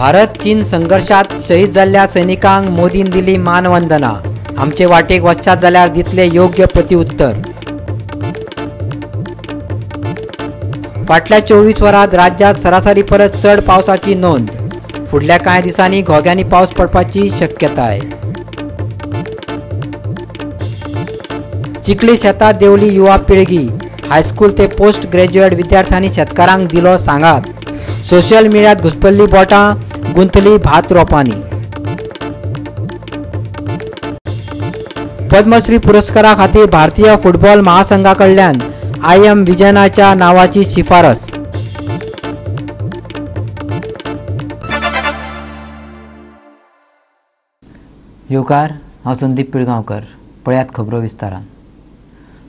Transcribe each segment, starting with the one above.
भारत चीन संघर्षात शहीद जाल्ल्या सैनिकांक मोदीन दिली मानवंदना. आमचे वाटेक वचशात जाल्यार दितले योग्य प्रतिउत्तर. फाटल्या 24 वरांत राज्यात सरासरी परस चड पावसाची नोंद. फुडल्या कांय दिसांनी घोग्यांनी पावस पडपाची शक्यताय. चिखली शेतात देवली युवा पिळगी. हायस्कूल ते पोस्ट ग्रॅज्युएट विद्यार्थ्यांनी शेतकारांक दिलो सांगात. सोशल मिडियात घुसपल्ली बोटां गुंतली भात रोपांनी. पद्मश्री पुरस्कारा खातीर भारतीय फुटबॉल महासंघा कडल्यान I.M. विजयनाच्या नावाची शिफारस. येवकार, हांव संदीप पिळगांवकर. पळयात खबरो विस्तारान.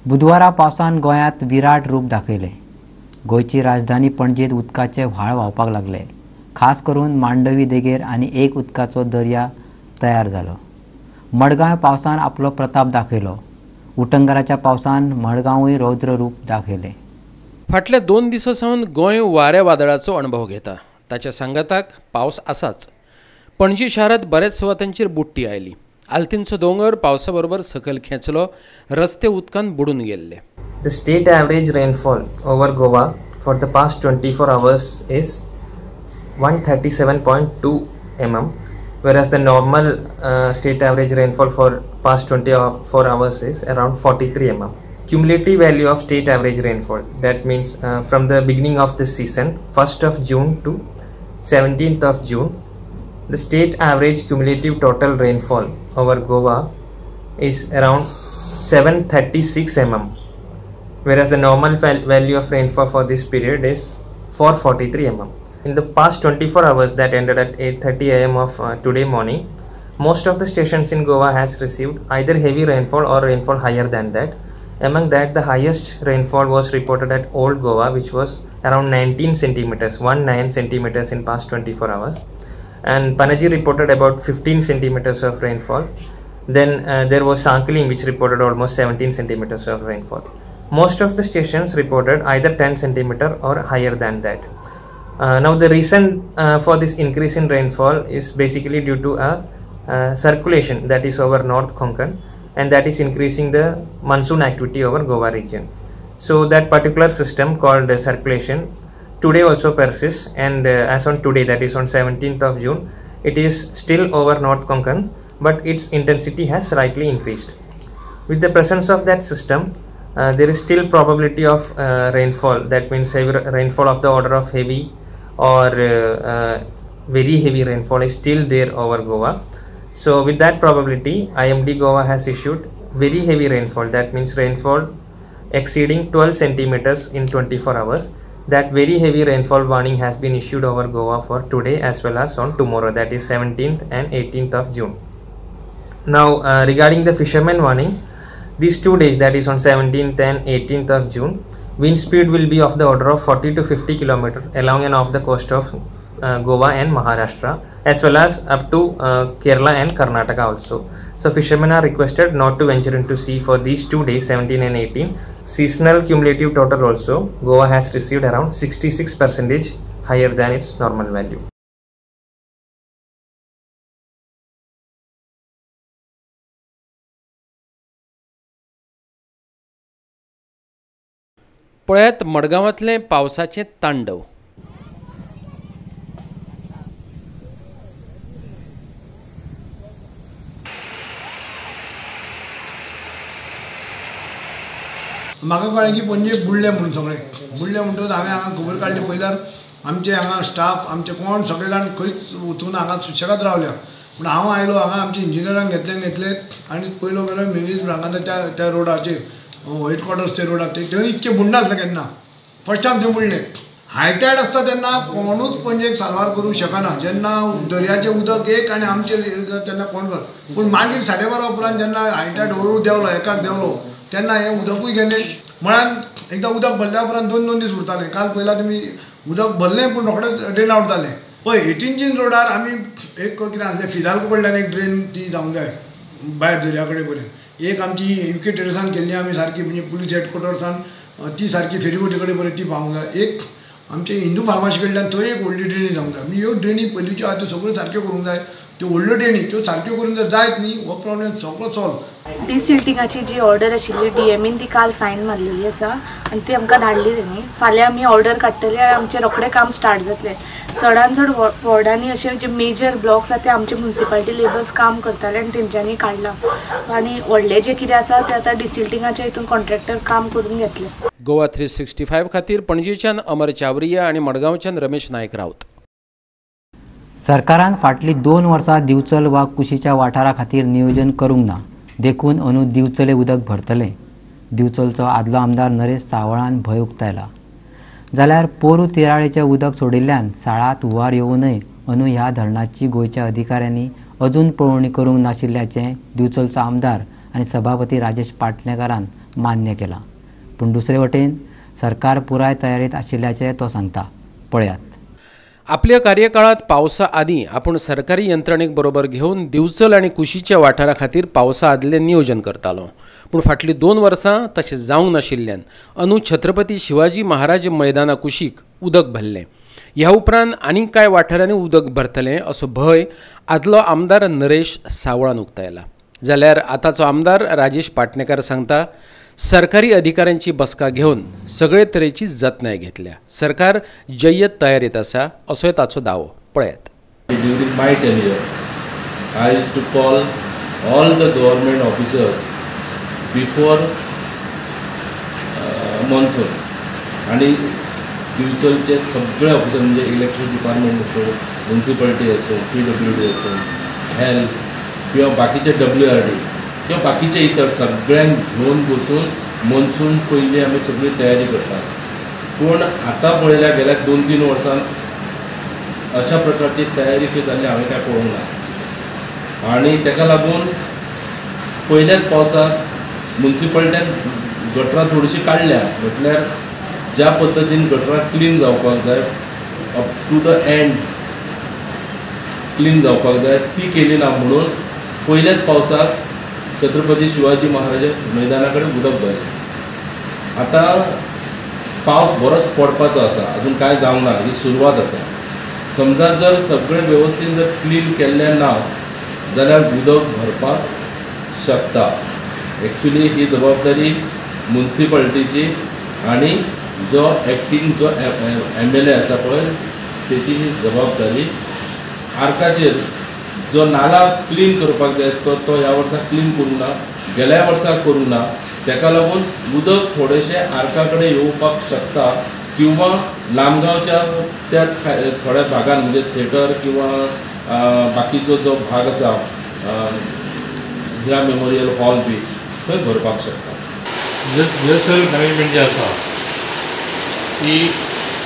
बुधवारा पावसान गोंयांत विराट रूप दाखयलें. गोंयची राजधानी पणजेंत उदकाचे व्हाळ व्हांवपाक लागले. खास करून मांडवी देगेर आनी एक उदकाचो दर्या तयार जालो. मडगांव पावसान आपलो प्रताप दाखयलो. उटंगाराच्या पावसान मडगांवूय रौद्र रूप दाखयलें. फाटल्या 2 दिसां सावन गोंय वाऱ्या वादळाचो अणभव घेता. ताच्या सांगाताक पावस आसाच. पणजी शारांत बऱ्याच सुवातांचेर बुडटी आयली. आल्तीनचो दोंगर पावसा बरोबर सकयल खेंचलो. रस्ते उदकान बुडून गेल्ले. The state average rainfall over Goa for the past 24 hours is 137.2 mm, whereas the normal state average rainfall for past 24 hours is around 43 mm. Cumulative value of state average rainfall, that means from the beginning of the season, 1st of June to 17th of June, the state average cumulative total rainfall over Goa is around 736 mm, whereas the normal value of rainfall for this period is 443 mm. In the past 24 hours that ended at 8:30 am of today morning, most of the stations in Goa has received either heavy rainfall or rainfall higher than that. Among that, the highest rainfall was reported at Old Goa, which was around 19 centimeters, 19 centimeters in past 24 hours. And Panaji reported about 15 centimeters of rainfall. Then there was Sanquelim, which reported almost 17 centimeters of rainfall. Most of the stations reported either 10 centimeter or higher than that. Now the reason for this increase in rainfall is basically due to a circulation that is over North Konkan, and that is increasing the monsoon activity over Goa region. So that particular system called circulation today also persists, and as on today, that is on 17th of June, it is still over North Konkan, but its intensity has slightly increased. With the presence of that system, there is still probability of rainfall, that means heavy rainfall of the order of heavy or very heavy rainfall is still there over Goa. So with that probability, IMD Goa has issued very heavy rainfall, that means rainfall exceeding 12 centimeters in 24 hours. That very heavy rainfall warning has been issued over Goa for today as well as on tomorrow, that is 17th and 18th of June. Now regarding the fishermen warning, these 2 days, that is on 17th and 18th of June, wind speed will be of the order of 40 to 50 km along and off the coast of Goa and Maharashtra, as well as up to Kerala and Karnataka also. So fishermen are requested not to venture into sea for these 2 days, 17 and 18. Seasonal cumulative total also, Goa has received around 66% higher than its normal value. पळयात मडगांवांतलें पावसाचें तांडव. म्हाका कळ्ळें की पणजे बुडलें म्हणून सगळें बुडलें म्हणटकच हांवें हांगा खबर काडली. पयल्यार आमचे हांगा स्टाफ आमचे कोण सगळे जाण खंयच वचून हांगा सुशेगाद रावल्या. पूण हांव आयलो हांगा आमच्या इंजिनियरांक घेतले आनी पयलो गेलो मिनीस ब्रागांझा त्या रोडाचेर हेडक्वॉर्टर्स रोडार थंय इतकें बुडनासलें केन्ना. फर्स्ट टायम थंय बुडलें. हायटायड आसता तेन्ना कोणूच पणजेक साल्वार करूंक शकना. जेन्ना दर्याचें उदक एक आनी आमचें तेन्ना कोण कर, पूण मागीर 12:30 उपरांत जेन्ना हायटायड हळू देंवलो, एकाक देंवलो, तेन्ना हें उदकूय गेलें. म्हळ्यार एकदां उदक भरल्या उपरांत 2-2 दीस उरतालें. काल पयला तुमी उदक भरलें पूण रोखडेंच ड्रेन आवट जालें. पळय 18 इंच रोडार आमी एक कितें आसलें फिदाल्गो कडल्यान एक ड्रेन ती जावंक जाय भायर दर्या कडेन पर्यंत. एक आमची युके टेरसान केल्ली आमी सारकी, म्हणजे पुलीस हेडक्वॉर्टर्सान ती सारकी फेरीबोटी कडेन पर्यंत ती पावूंक जाय. एक आमचे हिंदू फार्मासी कडल्यान थंय एक व्हडली ड्रेनी जावंक जाय. म्हणजे ह्यो ड्रेनी पयलींच्यो आहा त्यो सगळ्यो सारक्यो करूंक जाय. त्यो व्हडल्यो ड्रेनी त्यो सारक्यो करून जर जायत न्ही हो प्रॉब्लेम सगळो सॉल्व. डिसिल्टिंगाची जी ऑर्डर आशिल्ली डीएमईन ती काल सायन मारलेली आसा आनी ती आमकां धाडली तेणी. फाल्यां आमी ऑर्डर काडटले आनी आमचें रोखडें काम स्टार्ट जातलें. चडान चड वॉर्डांनी अशे जे मेजर ब्लॉक्स आसा ते आमचे म्युनिसिपालिटी लेबर्स काम करताले आनी तेंच्यांनी काडलां आनी व्हडलें जें कितें आसा तें आतां डिसिल्टिंगाच्या हितून कॉन्ट्रॅक्टर काम करून घेतलें. गोवा 365 खातीर पणजेच्यान अमर चावरिया आनी मडगांवच्यान रमेश नायक राऊत. सरकारान फाटलीं 2 वर्सां दिवचल वा कुशीच्या वाठारा खातीर नियोजन करूंक ना, देखून अंदू दिवचले उदक भरतलें. दिवचलचो आदलो आमदार नरेश सावळान भंय उक्तायला. जाल्यार पोरूं तिराळेचें उदक सोडिल्ल्यान साळांत हुंवार येवनय अंदू ह्या धरणाची गोंयच्या अधिकाऱ्यांनी अजून पळोवणी करूंक नाशिल्ल्याचें दिवचलचो आमदार आनी सभापती राजेश पाटणेकारान मान्य केलां. पूण दुसरे वटेन सरकार पुराय तयारीत आशिल्ल्याचें तो सांगता. पळयात. आपल्या कार्यकाळात पावसा आदीं आपूण सरकारी यंत्रणेक बरोबर घेवन दिवचल आनी कुशीच्या वाठारा खातीर पावसा आदलें नियोजन करतालो. पूण फाटलीं 2 वर्सां तशें जावंक नाशिल्ल्यान अंदू छत्रपती शिवाजी महाराज मैदाना कुशीक उदक भरलें. ह्या उपरांत आनीक कांय वाठारांनी उदक भरतलें असो भंय आदलो आमदार नरेश सावळान उक्तायला. जाल्यार आतांचो आमदार राजेश पाटणेकार सांगता सरकारी अधिकाऱ्यांची बसका घेवन सगळे तरेची जतनाय घेतल्या. सरकार जय्यत तयारीत आसा असोय ताचो दावो. पळयात. During my tenure, I used to call all the government officers before monsoon. आनी दिवचलचे सगळे ऑफिसर म्हणजे इलेक्ट्रिक डिपार्टमेंट असो, म्युनिसिपालिटी असो, PWD असो, हेल्थ किंवा बाकीचे WRD किंवा बाकीचे इतर सगळ्यांक घेवन बसून मॉन्सून पयलीं आमी सगळी तयारी करतात. पूण आतां पळयल्यार गेल्या 2-3 वर्सां अशा प्रकारची तयारी खंय जाल्ली हांवें काय पळोवंक ना. आनी ताका लागून पयल्याच पावसाक म्युनिसिपालिटीन गटरां थोडीशीं काडल्या, म्हटल्यार ज्या पद्दतीन गटरां क्लीन जावपाक जाय up to the end clean जावपाक जाय ती केली ना म्हणून पयल्याच पावसाक छत्रपती शिवाजी महाराज मैदाना कडेन उदक भरलें. आतां पावस बरोच पडपाचो आसा, अजून कांय जावंक ना, ही सुरवात आसा. समजा जर सगळें वेवस्थीन जर क्लीन केल्लें ना जाल्यार उदक भरपाक शकता. एक्चुली ही जबाबदारी म्युनिसिपालिटीची आनी जो एक्टींग जो MLA आसा पळय तेची ही जबाबदारी. आर्काचेर जो नाला क्लीन करपाक जाय आसतो तो ह्या वर्सा क्लीन करूंक ना, गेल्या वर्सा करूंक ना, ताका लागून उदक थोडेशें आर्का कडेन येवपाक शकता किंवा लामगांवच्या त्या थोड्या भागान म्हणजे थिएटर किंवा बाकीचो जो भाग आसा हिरा मेमोरियल हॉल बी थंय भरपाक शकता. डिजास्टर मॅनेजमेंट जे आसा ती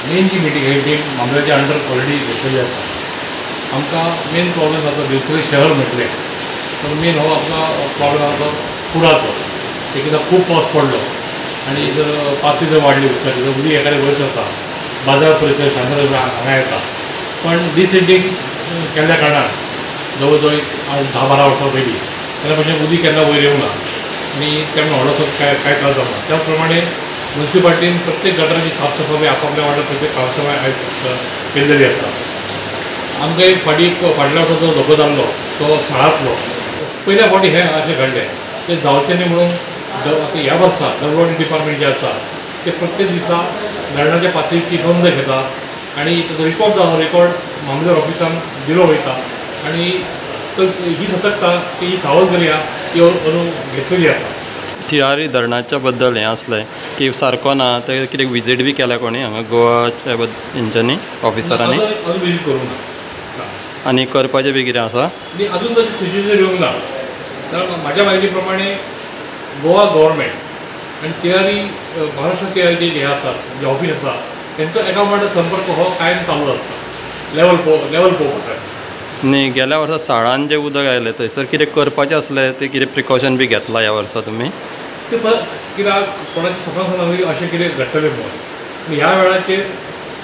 मेन जी मिटींग ही मामल्याच्या अंडर ऑलरेडी घेतलेली आसा. आमकां मेन प्रॉब्लेम जाता दिवचले शहर म्हटलें तर मेन हो आमकां प्रॉब्लेम आसा पुराचो. एक एकदां खूब पावस पडलो आनी जर पातळी जर वाडली उदकाची जर उदीक एकादे वयर सरता, बाजार परिसर शांत हांगा येता. पण डिसिल्टींग केल्ल्या कारणान जवळ जवळ 10-12 वर्सां पयलीं तेन्ना पसून उदीक केन्ना वयर येवंक ना आनी त्यामुळे व्हडलोसो काय काय त्रास जावना. त्याच प्रमाणे म्युनिसिपालिटीन प्रत्येक गटाराची साफसफाई आपापल्या वाड्यार प्रत्येक साफसफाई केल्लेली आसा. आमकां एक फाटीं फाटल्या वर्सा जो धोको जाल्लो तो साळांतलो पयल्या फावटी हें अशें घडलें तें जावचें न्ही म्हणून आतां ह्या वर्सा डब्ल्यूआरडी डिपार्टमेंट जें आसा ते प्रत्येक दिसा धरणाच्या पातळीची नोंद घेता आनी ताचो रिकॉर्ड जो आसा रिकॉर्ड मामलेदार ऑफिसान दिलो वयता आनी ही सतर्कता ही सावधगिरी आहा ती अंदू घेतलेली आसा. तिळारी धरणाच्या बद्दल हें आसलें की सारको ना ते कितें विजीट बी केल्या कोणी हांगा गोवाच्या हेंच्यांनी ऑफिसरांनी अजून विजीट करूंक ना आनी करपाचें बी कितें आसा आनी अजून तशें सिच्युएशन येवंक ना. कारण म्हाज्या म्हायती प्रमाणे गोवा गव्हर्मेंट आनी तिळारी महाराष्ट्र तिळारीचे जे आसा जे ऑफीस आसा तेंचो एका वांगडा संपर्क हो कायम चालू आसता लेवल पळोवपाक. न्ही गेल्या वर्सा साळान जें उदक आयलें थंयसर कितें करपाचें आसलें तें कितें प्रिकॉशन बी घेतलां ह्या वर्सा तुमी? तें कित्याक कोणाचें सपन सांगना अशें कितें घडटलें म्हणून ह्या वेळाचेर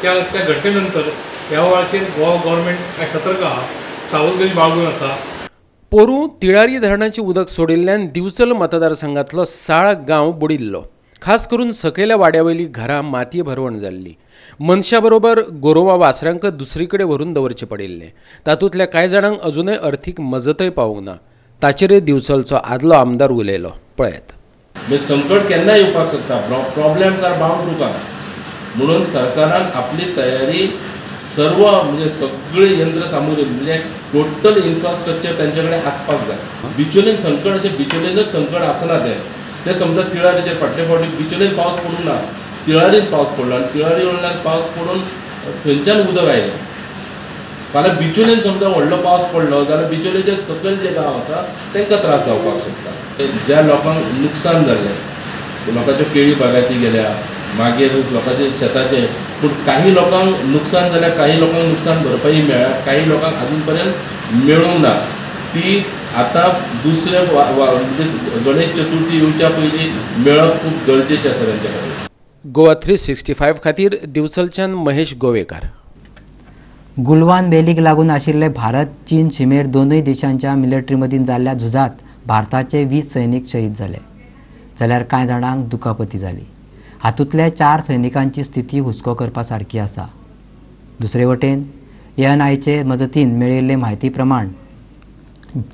त्या त्या घटने नंतर ह्या वेळाचेर गोवा गव्हर्मेंट काय सतर्क आहा, सावधगिरी बाळगून आसा. पोरूं तिळारी धरणाचें उदक सोडिल्ल्यान दिवचल मतदारसंघांतलो साळ गांव बुडिल्लो. खास करून सकयल्या वाड्यावयली घरां मातये भरवण जाल्ली. मनशा बरोबर गोरवां वासरांक दुसरी कडेन व्हरून दवरचें पडिल्लें. तातूंतल्या कांय जाणांक अजुनय अर्थीक मजतय पावूंक ना. ताचेरय दिवचलचो आदलो आमदार उलयलो, पळयात. संकट केन्ना येवपाक शकता, problems are bound to come, म्हणून सरकारान आपली तयारी सर्व म्हणजे सगळे यंत्र सामुग्री म्हणजे टोटल इन्फ्रास्ट्रक्चर तांचे कडेन आसपाक जाय. बिचोलेन संकट अशें बिचोलेनच संकट आसना, तें तें समजा तिळारीचेर फाटले फावटी बिचोलेन पावस पडूंक ना, तिळारीन पावस पडलो आनी तिळारी वयल्यान पावस पडून थंयच्यान उदक आयलें. फाल्यां बिचोलेन समजा व्हडलो पावस पडलो जाल्यार बिचोलेचे सकयल जे गांव आसा तांकां त्रास जावपाक शकता. ज्या लोकांक नुकसान जाल्लें, लोकांच्यो केळी बागायती गेल्या, मागीर लोकांचे शेताचे, पूण काही लोकांक नुकसान जाल्यार काही लोकांक नुकसान भरपाई मेळ्ळ्या, काही लोकांक अजून पर्यंत मेळूंक ना. ती आतां दुसरे म्हणजे गणेश चतुर्थी येवच्या पयलीं मेळप खूब गरजेचें आसा तांच्या खातीर. गोवा 365 खातीर दिवचलच्यान महेश गोवेकार. गुलवान वेलीक लागून आशिल्ले भारत चीन शिमेर दोनूय देशांच्या मिलिटरी मदीं जाल्ल्या झुजांत भारताचे 20 सैनिक शहीद जाले, जाल्यार कांय जाणांक दुखापती जाली. हातूंतल्या 4 सैनिकांची स्थिती हुस्को करपा सारकी आसा. दुसरे वटेन एएनआयचे मजतीन मेळिल्ले म्हायती प्रमाण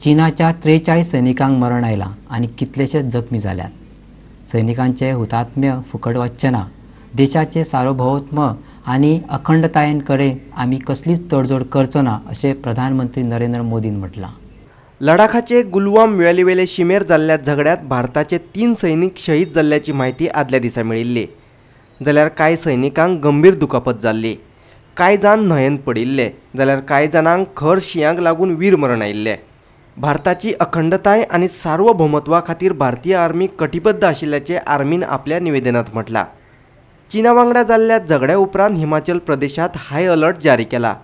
चीनाच्या 43 सैनिकांक मरण आयलां आनी कितलेशेच जखमी जाल्यात. सैनिकांचे हुतात्म्य फुकट वचचें ना. देशाचे सार्वभौमत्व आनी अखंडतायेन कडेन आमी कसलीच तडजोड करचो ना अशें प्रधानमंत्री नरेंद्र मोदीन म्हटलां. लडाखाचे गुलवाम व्हॅलीवेले शिमेर जाल्ल्या झगड्यांत भारताचे 3 सैनिक शहीद जाल्ल्याची म्हायती आदल्या दिसा मेळिल्ली, जाल्यार कांय सैनिकांक गंभीर दुखापत जाल्ली, कांय जाण न्हंयेंत पडिल्ले, जाल्यार कांय जाणांक खर शिंयाक लागून वीरमरण आयिल्ले. भारताची अखंडताय आनी सार्वभौमत्वा खातीर भारतीय आर्मी कटिबद्ध आशिल्ल्याचें आर्मीन आपल्या निवेदनांत म्हटलां. चीना वांगडा जाल्ल्या झगड्या उपरांत हिमाचल प्रदेशांत हाय अलर्ट जारी केला.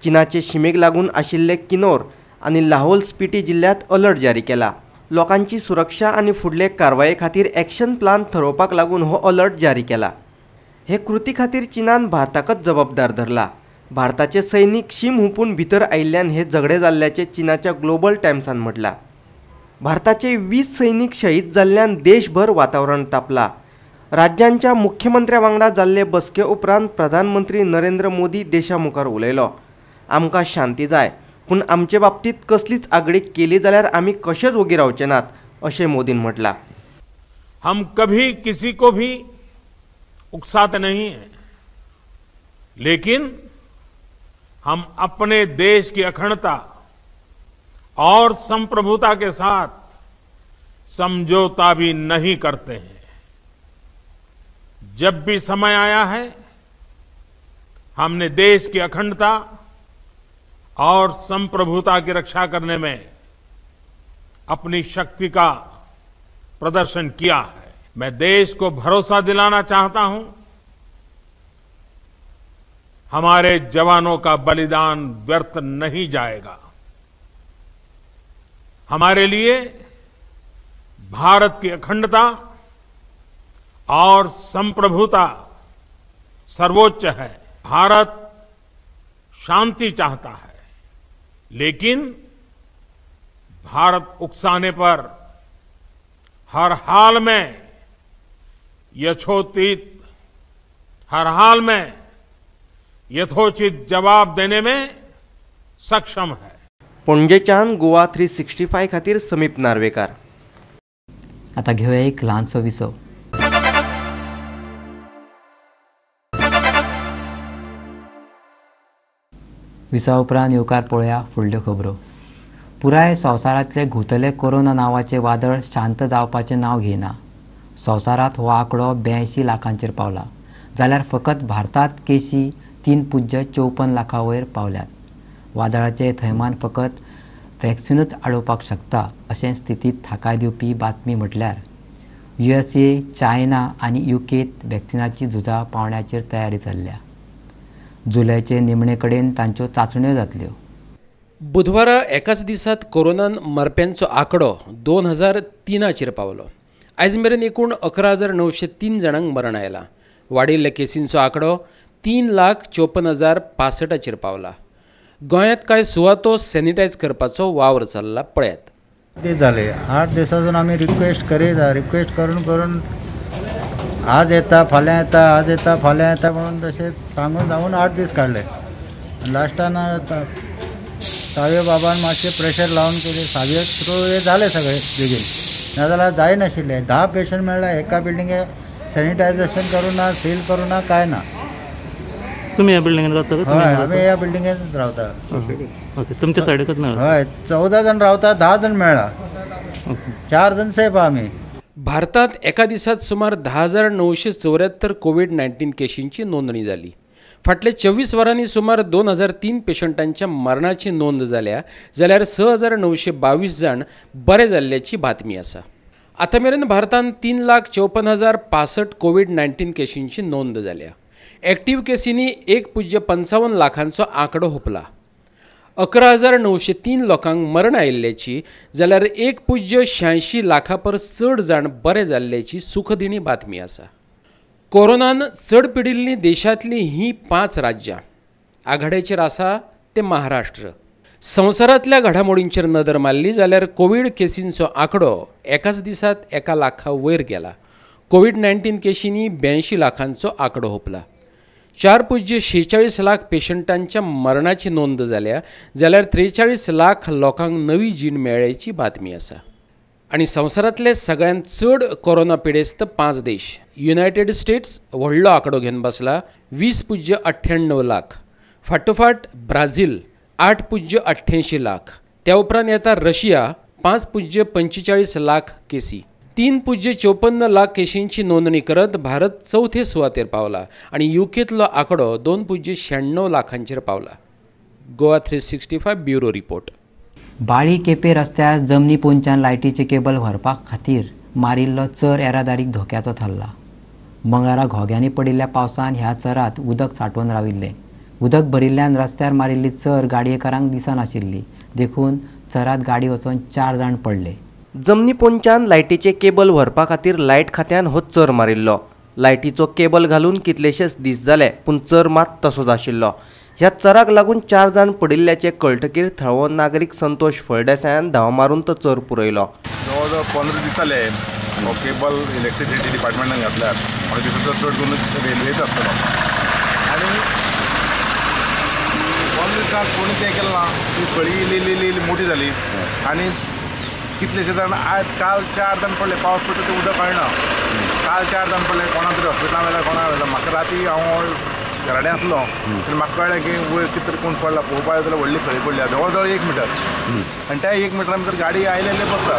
चीनाचे शिमेक लागून आशिल्ले किनौर आनी लाहोल स्पिटी जिल्ल्यांत अलर्ट जारी केला. लोकांची सुरक्षा आनी फुडले कारवाये खातीर एक्शन प्लान थरोवपाक लागून हो अलर्ट जारी केला. हे कृती खातीर चीनान भारताकच जबाबदार धरला. भारताचे सैनिक शीम हुपून भितर आयिल्ल्यान हे झगडे जाल्ल्याचें चीनाच्या ग्लोबल टायम्सान म्हटलां. भारताचे 20 सैनिक शहीद जाल्ल्यान देशभर वातावरण तापला. राज्यांच्या मुख्यमंत्र्या वांगडा जाल्ले बसके उपरांत प्रधानमंत्री नरेंद्र मोदी देशा मुखार उलयलो. आमकां शांती जाय, पूण आमचे बाबतीत कसलीच आगळीक केली जाल्यार आमी कशेच ओगी रावचे नात अशें मोदीन म्हटलां. हम कभी किसी को भी उकसाते नहीं है, लेकिन हम अपने देश की अखंडता और संप्रभुता के साथ समझौता भी नहीं करते हैं। जब भी समय आया है हमने देश की अखंडता और संप्रभुता की रक्षा करने में अपनी शक्ति का प्रदर्शन किया है। मैं देश को भरोसा दिलाना चाहता हूं, हमारे जवानों का बलिदान व्यर्थ नहीं जाएगा। हमारे लिए भारत की अखंडता और संप्रभुता सर्वोच्च है। भारत शांति चाहता है, लेकिन भारत उकसाने पर हर हाल में यथोचित जवाब देने में सक्षम है। पणजेच्यान गोवा 365 खातीर समीप नार्वेकार. आता घेऊया एक ल्हानसो विसव. विसवा उपरांत येवकार पळोवया फुडल्यो खबरो. पुराय संवसारांतले घुंवतले कोरोना नांवाचें वादळ शांत जावपाचें नांव घेयना. संवसारांत हो आंकडो 82 लाखांचेर पावला, जाल्यार फकत भारतांत केशी 3.54 लाखां वयर पावल्यात. वादळाचें थैमान फकत वॅक्सिनूच आडोवपाक शकता अशें स्थितींत थाकाय दिवपी बातमी म्हटल्यार USA, China आनी युकेंत वॅक्सिनाची झुजां पावण्याचेर तयारी चल्ल्या. जुलयचे निमणे कडेन तांच्यो चांचण्यो जातल्यो. बुधवारा एकाच दिसात कोरोनान मरप्यांचो आंकडो 2003चेर पावलो. आयज मेरेन एकूण 11,903 जाणांक मरण आयलां. वाडिल्ल्या केसींचो आंकडो 3,54,065चेर पावला. गोंयांत कांय सुवातो सॅनिटायज करपाचो वावर चल्ला, पळयात. दीस जाले, 8 दिसांसून आमी रिक्वेस्ट करीत, रिक्वेस्ट करून करून आज येता फाल्यां येता, आज येता फाल्यां येता म्हणून तशें सांगून सांगून 8 दीस काडले. लास्टान सावय बाबान मातशें प्रेशर लावन केलें, सावय थ्रू हे जालें सगळें बेगीन, नाजाल्यार जायनाशिल्लें. 10 पेशंट मेळ्ळा एका बिल्डिंगे, सॅनिटायझेशन करूं ना, सील करूं ना, कांय ना. तुमी ह्या बिल्डिंगेन रावता? हय, आमी ह्या बिल्डिंगेनच रावता. ओके, तुमच्या सायडीकच मेळ्ळा? हय, 14 जाण रावता, 10 जाण मेळ्ळा, 4 जाण सेफ आहा आमी. भारतांत एका दिसात सुमार 10,974 कोवीड-19 केशींची नोंदणी जाली. फाटल्या 24 वरांनी सुमार 2003 पेशंटांच्या मरणाची नोंद जाल्या, जाल्यार 6,922 जाण बरे जाल्ल्याची बातमी आसा. आतां मेरेन भारतांत 3,54,065 कोवीड-19 केशींची नोंद जाल्या. एक्टीव केसींनी 1.55 लाखांचो आंकडो हुपला. 11,903 लोकांक मरण आयिल्ल्याची जाल्यार 1.86 लाखां परस चड जाण बरे जाल्ल्याची सुखदिणी बातमी आसा. कोरोनान चड पिडिल्लीं देशांतलीं हीं 5 राज्यां. आघाडेचेर आसा ते महाराष्ट्र. संवसारांतल्या घडामोडींचेर नदर मारली जाल्यार कोवीड केसींचो आंकडो एकाच दिसात 1 लाखा वयर गेला. कोवीड-19 केशींनी 82 लाखांचो आंकडो हुपला. 4.46 लाख पेशंटांच्या मरणाची नोंद जाल्या, जाल्यार 43 लाख लोकांक नवी जीण मेळ्ळ्याची बातमी आसा. आनी संवसारांतले सगळ्यांत चड कोरोना पिडेस्त 5 देश. युनायटेड स्टेट्स व्हडलो आंकडो घेवन बसला 20.98 लाख, फाटोफाट ब्राझील 8.88 लाख, त्या उपरांत येता रशिया 5.45 लाख केसी. 3.54 लाख केशींची नोंदणी करत भारत चवथे सुवातेर पावला आनी युकेंतलो आंकडो 2.96 लाखांचेर पावला. Goa 365 bureau report. Balli Quepem रस्त्यार जमनी पोंच्यान लायटीचे केबल व्हरपा खातीर मारिल्लो चर येरादारीक धोक्याचो थारला. मंगळारा घोग्यांनी पडिल्ल्या पावसान ह्या चरांत उदक सांठोवन राविल्लें. उदक भरिल्ल्यान रस्त्यार मारिल्ली चर गाडयेकारांक दिसनाशिल्ली, देखून चरांत गाडी वचून 4 जाण पडले. जमनी पोंच्यान लायटीचे केबल व्हरपा खातीर लायट खात्यान हो चर मारिल्लो. लायटीचो केबल घालून कितलेशेच दीस जाले, पूण चर मात तसोच आशिल्लो. ह्या चराक लागून 4 जाण पडिल्ल्याचें कळटकीर थळावो नागरीक संतोष फळदेसायान धांव मारून तो चर पुरयलो. जवळ जवळ 15 दीस जाले हो केबल इलेक्ट्रिसिटी डिपार्टमेंटान घातल्यार, म्हाका दिसता चड करून रेल्वेच आसतलो. आनी 15 दिसांक कोणी तें केलें ना, ती खळी इल्ली इल्ली इल्ली मोठी जाली आनी कितलेशे जाण आज काल 4 जाण पडले. पावस पडटा तें उदक कळना. काल 4 जाण पडले, कोणा तरी हॉस्पिटलान व्हेला, कोणा व्हेला. म्हाका राती हांव घराडे आसलो आनी म्हाका कळ्ळें की वयर कितें तरी कोण पडला. पळोवपाक जाल्यार व्हडली खळी पडल्या, जवळ जवळ 1 मिटर, आनी त्या 1 मिटरा भितर गाडी आयलेले बसता.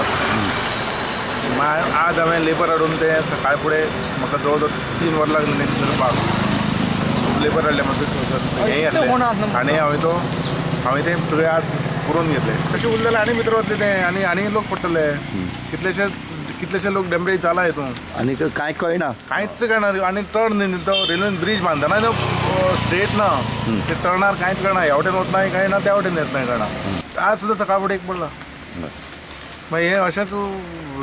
मागीर आज हांवें लेबर हाडून तें सकाळ फुडें म्हाका जवळ जवळ 3 वरां लागलीं करपाक. लेबर हाडले मातशें हें आसलें आनी हांवें तें सगळें आज पुरोवन घेतलें. तशें उरलें जाल्यार आनी भितर वतलें तें आनी आनी लोक पडटले. कितलेशे लोक डॅमेज जाला हितून आनी कांय कळना, कांयच कळना. आनी टर्न न्ही तो रेल्वेन ब्रीज बांदतना तो स्ट्रेट ना, ते टर्नार कांयच कळना, ह्या वटेन वतना कळना, त्या वटेन येतना कळना. आज सुद्दां सकाळ फुडें एक पडला. मागीर हें अशेंच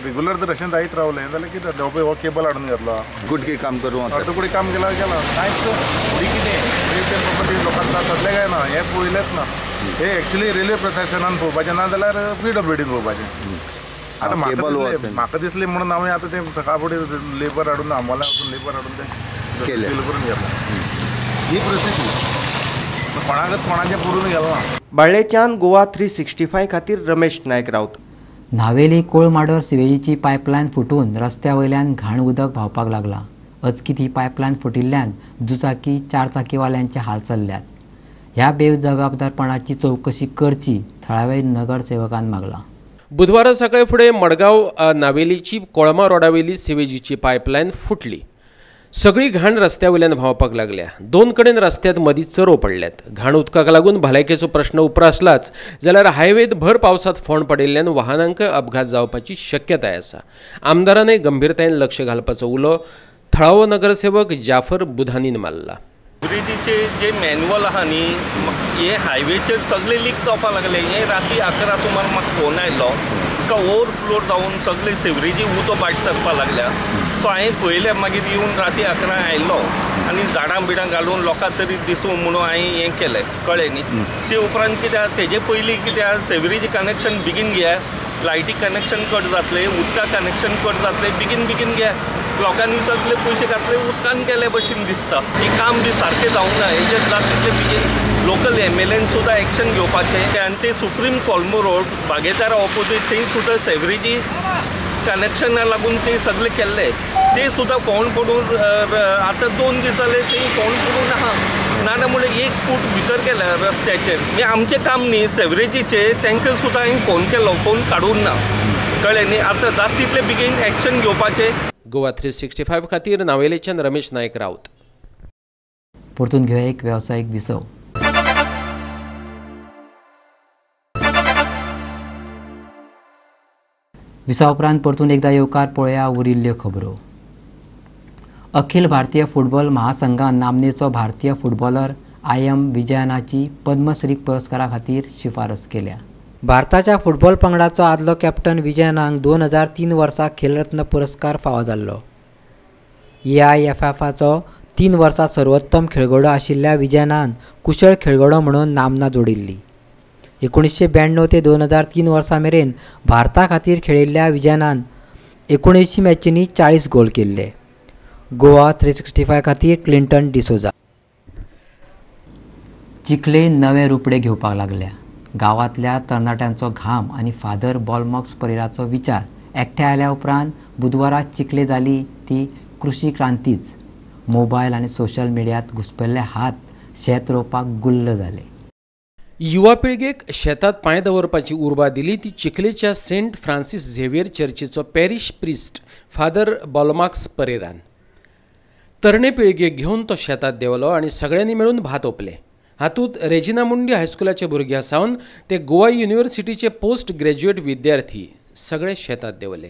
रेगुलर जर अशें जायत रावलें जाल्यार कितें जातलें? हो केबल हाडून घातला, गुटकी काम करूं, अर्दकुटी काम केलां केलां, कांयच फुडें कितें लोकांक त्रास जातले काय ना हें पळयलेंच ना. हे एक्चुली रेल्वे प्रशासनान पळोवपाचें, ना जाल्यार पीडब्ल्यूडीन पळोवपाचें. आतां म्हाका दिसलें म्हणून हांवें आतां तें सकाळ फुडें लेबर हाडून आंबोला वचून लेबर हाडून तें केलें करून घेतलां. ही परिस्थिती कोणाकच कोणाचें पुरून गेलो ना. बाळ्ळेच्यान गोवा 365 खातीर रमेश नायक राऊत. न्हावेली कोळमाडोर सिवेजीची पायपलायन फुटून रस्त्या वयल्यान घाण उदक व्हांवपाक लागलां. अचकीत ही पायपलायन फुटिल्ल्यान दुचाकी चारचाकीवाल्यांचे हाल चल्ल्यात. ह्या बेजबाबदारपणाची चवकशी करची थळाव्या नगरसेवकान मागलां. बुधवारा सकाळी फुडें मडगांव नावेलीची कोळमा रोडावेली सिवेजीची पायपलायन फुटली. सगळी घाण रस्त्या वयल्यान व्हांवपाक लागल्या. 2 कडेन रस्त्यांत मदीं चरो पडल्यात. घाण उदकाक लागून भलायकेचो प्रश्न उप्रासलाच, जाल्यार हायवेत भर पावसांत फोंड पडिल्ल्यान वाहनांक अपघात जावपाची शक्यताय आसा. आमदारानय गंभीरतायेन लक्ष घालपाचो उलो थळावो नगरसेवक जाफर बुधानीन मारला. ब्रिजीचे जे मॅन्युअल आहा न्ही, हे हायवेचेर सगळे लीक जावपाक लागले. हे राती 11 सुमार म्हाका फोन आयलो, तुका ओवरफ्लो जावन सगळे सिवरेजी उदक भायर सरपाक लागल्या. सो हांवें पळयलें, मागीर येवन राती 11 आयलो आनी झाडां बिडां घालून लोकां तरी दिसूं म्हणून हांवें हें केलें, कळ्ळें न्ही. ते उपरांत कित्याक तेजे पयलीं कित्याक सिवरेजी कनेक्शन बेगीन घे, लायटी कनेक्शन कट जातलें, उदका कनेक्शन कट जातलें, बेगीन बेगीन घे. लोकांनी सगळे पयशे घातले उदकान गेले भशेन दिसता. हें काम बी सारकें जावंक ना. हेजेर जाता तितले बेगीन लोकल MLAन सुद्दां एक्शन घेवपाचें. आनी ते सुप्रीम कोलमो रोड बागेदारा ऑपोजीट थंय सुद्दां सेवरेजी कनेक्शना लागून ते सगळे केल्ले ते सुद्दां फोंड पडून आतां 2 दीस जाले थंय फोंड पडून आहा. ना म्हणल्यार 1 फूट भितर गेल्या रस्त्याचेर. म्हणजे आमचें काम न्ही सेवरेजीचें, तांकां सुद्दां हांवें फोन केलो, फोन काडून ना, कळ्ळें न्ही. आतां जाता तितले बेगीन एक्शन घेवपाचें. गोवा 365 खातीर नावेलेच्यान रमेश नायक राऊत. परतून घेवया एक वेवसायीक विसव. विसा उपरांत परतून एकदा येवकार पळया उरिल्ल्यो खबरो. अखिल भारतीय फुटबॉल महासंघान नामनेचो भारतीय फुटबॉलर IM विजयनाची पद्मश्री पुरस्कारा खातीर शिफारस केल्या. भारताच्या फुटबॉल पंगडाचो आदलो कॅप्टन विजयनाक 2003 वर्सा खेलरत्न पुरस्कार फावो जाल्लो. AIFFाचो 3 वर्सां सर्वोत्तम खेळगडो आशिल्ल्या विजयनान कुशळ खेळगडो म्हणून नामना जोडिल्ली. 1992 ते 2003 वर्सां मेरेन भारता खातीर खेळिल्ल्या विजयनान 79 मॅचींनी 40 गोल केल्ले. गोवा 365 खातीर क्लिंटन डिसोजा. चिखले नवे रुपडे घेवपाक लागल्या. गांवांतल्या तरणाट्यांचो घाम आनी फादर बॉलमॉक्स परेराचो विचार एकठांय आयल्या उपरांत बुधवारा चिखले जाली ती कृशी क्रांतीच. मोबायल आनी सोशल मिडियांत घुसपल्ले हात शेत रोवपाक गुल्ल जाले. युवा पिळगेक शेतात पांय दवरपाची उर्बा दिली ती चिखलेच्या सेंट फ्रांसीस झेवियर चर्चीचो पॅरिश प्रिस्ट फादर बॉलमार्क्स परेरान. तरणे पिळगेक घेवन तो शेतात देंवलो आनी सगळ्यांनी मेळून भात ओंपलें. हातूंत रेजिना मुंडी हायस्कुलाचे भुरग्यां सावन ते गोवा युनिव्हर्सिटीचे पोस्ट ग्रॅज्युएट विद्यार्थी सगळे शेतात देंवले.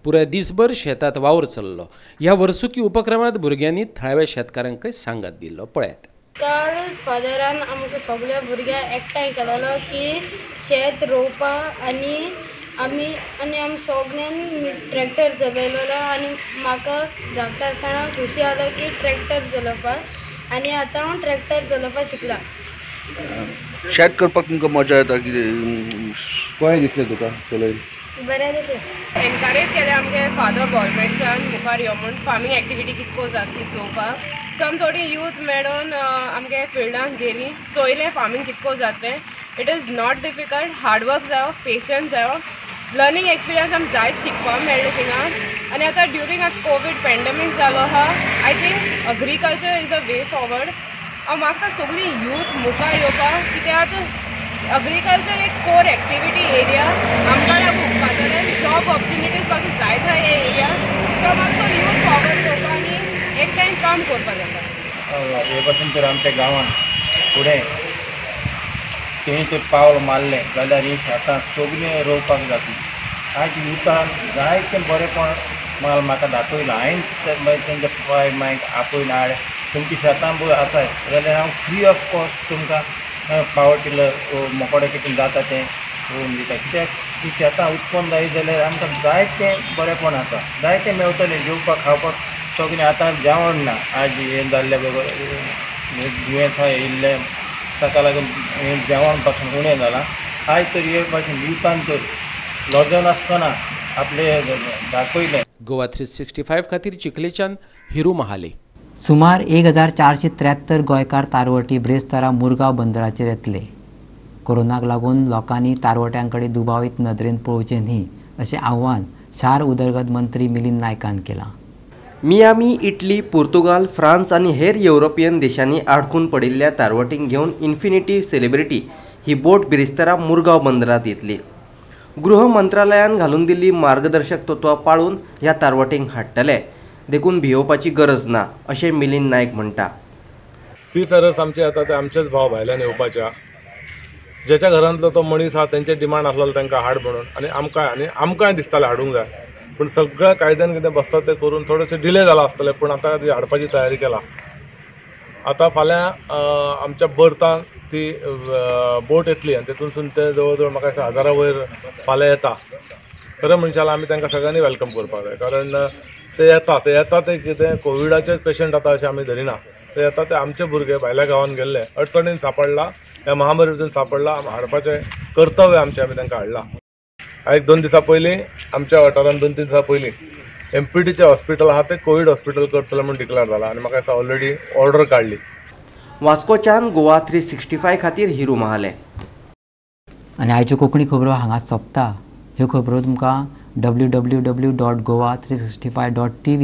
पुराय दिसभर शेतात वावर चल्लो. ह्या वर्सुकी उपक्रमांत भुरग्यांनी थळाव्या शेतकारांकय सांगात दिल्लो. पळयात. काल फादरान आमकां सगळ्या भुरग्यांक एकठांय केलेलो की शेत रोवपाक आनी आमी आनी आमी सगळ्यान ट्रॅक्टर चलयलेलो आनी म्हाका धाकटा आसतना खुशी जालो की ट्रॅक्टर चलोवपाक आनी आतां हांव ट्रॅक्टर चलोवपाक शिकला. शेत करपाक तुमकां मजा येता कितें? कशें दिसलें तुका चलयलें? बरें दिसलें. एनकरेज केलें आमगे फादर गव्हर्मेंटान मुखार यो म्हूण फार्मींग एक्टिविटी कितको जाता ती चोवपाक. सो आमी थोडी यूथ मेळोन आमगे फिल्डान गेली, चोयलें फार्मींग कितको जाता तें. It is not difficult, hard work जायो, पेशन्स जायो, लर्नींग एक्सपिरियन्स आमकां जायत शिकपाक मेळ्ळें थिंगा. आनी आतां ड्युरींग आतां कोवीड पेंडेमीक जालो आहा, I think agriculture is a way forward. हांव मागता सगळीं यूथ मुखार येवपाक, कित्याक अग्रीकल्चर एक कोर एक्टिविटी एरिया आमकां लागून जाल्यार जॉब ऑपॉर्च्युनिटीज पासून जायत आहा हे एरिया. सो मातसो यूथ फॉरवर्ड येवपाक आनी एक टायम काम करपाक जाता. हे पासून तर आमच्या गांवांत फुडें तें ते पावल मारलें जाल्यार ही शेतां सगळीं रोवपाक जातली. आज युथान जायतें बरेंपण माल म्हाका दाखयलां. हांवें तेंच्या पाय मायक आपोवन हाड तुमची शेतां आसा जाल्यार हांव फ्री ऑफ कॉस्ट तुमकां पावर टिलर मोकोडे कितें जाता तें रोवन दिता. कित्याक ती शेतां उत्पन्न जायत जाल्यार आमकां जायतें बरेंपण आसा, जायतें मेवतलें जेवपाक खावपाक सगळें. आतां जेवण ना आज हें जाल्ल्या बगर दुयेंसां येयल्लें ताका लागून हें जेवण पासून उणें जालां. आयज तर हे भाशेन युथान तर लजनासतना आपलें दाखयलें. गोवा 365 खातीर चिखलेच्यान हिरू महाले. सुमार 1473 गोंयकार तारवटी ब्रेस्तारा मुरगांव बंदराचेर येतले. कोरोनाक लागून लोकांनी तारवट्यां कडेन दुबावीत नदरेन पळोवचें न्ही अशें आव्हान शार उदरगत मंत्री मिलिंद नायकान केलां. मियामी, इटली, पुर्तुगाल, फ्रांस आनी हेर युरोपियन देशांनी आडकून पडिल्ल्या तारवटींक घेवन इन्फिनिटी सेलिब्रिटी ही बोट बिरेस्तारा मुरगांव बंदरांत येतली. गृह मंत्रालयान घालून दिल्ली मार्गदर्शक तत्वां पाळून ह्या तारवटींक हाडटले, देखून भियोवपाची गरज ना अशें मिलिंद नायक म्हणटा. सी फेरर्स आमचे येता ते आमचेच भाव भायल्यान येवपाच्या, ज्याच्या घरांतलो तो मनीस आहा तेंचे डिमांड आसलो तांकां हाड म्हणून आनी आमकांय दिसतालें हाडूंक जाय, पूण सगळ्या कायद्यान कितें बसता तें करून थोडेशें डिले जाला आसतलें, पूण आतां ती हाडपाची तयारी केला. आतां फाल्यां आमच्या बर्थान ती बोट येतली आनी तेतूनसून ते जवळ जवळ म्हाका दिसता 1000 वयर फाल्यां येता. खरें म्हणशाल आमी तांकां सगळ्यांनी welcome करपाक जाय, कारण ते येता ते कितें कोविडाचे पेशंट आतां अशें आमी धरिना. ते येता ते आमचे भुरगे भायल्या गांवांत गेल्ले अडचणीन सांपडला, ह्या महामारीतून सांपडला, हाडपाचें कर्तव्य आमचें, आमी तांकां हाडलां. एक 2 दिसां पयलीं आमच्या वाठारांत 2-3 दिसां पयलीं एमपीटीचें हॉस्पिटल आहा तें कोवीड हॉस्पिटल करतले म्हूण डिक्लेअर जाला आनी म्हाका दिसता ऑलरेडी ऑर्डर काडली. वास्कोच्यान गोवा 365 खातीर हिरू महाले. आनी आयच्यो कोंकणी खबरो हांगाच सोंपता. ह्यो खबरो तुमकां www.goa365.tv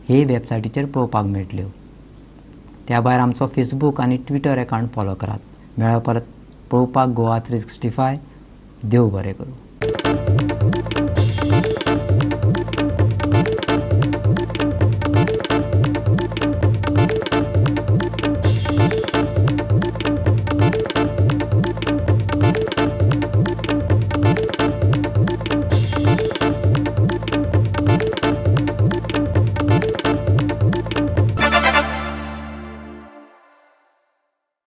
हे वेबसायटीचेर पळोवपाक मेळटल्यो. त्या भायर आमचो फेसबूक आनी ट्विटर अकावंट फॉलो करात. मेळ्ळो परत पळोवपाक गोवा 365. देव बरें करूं.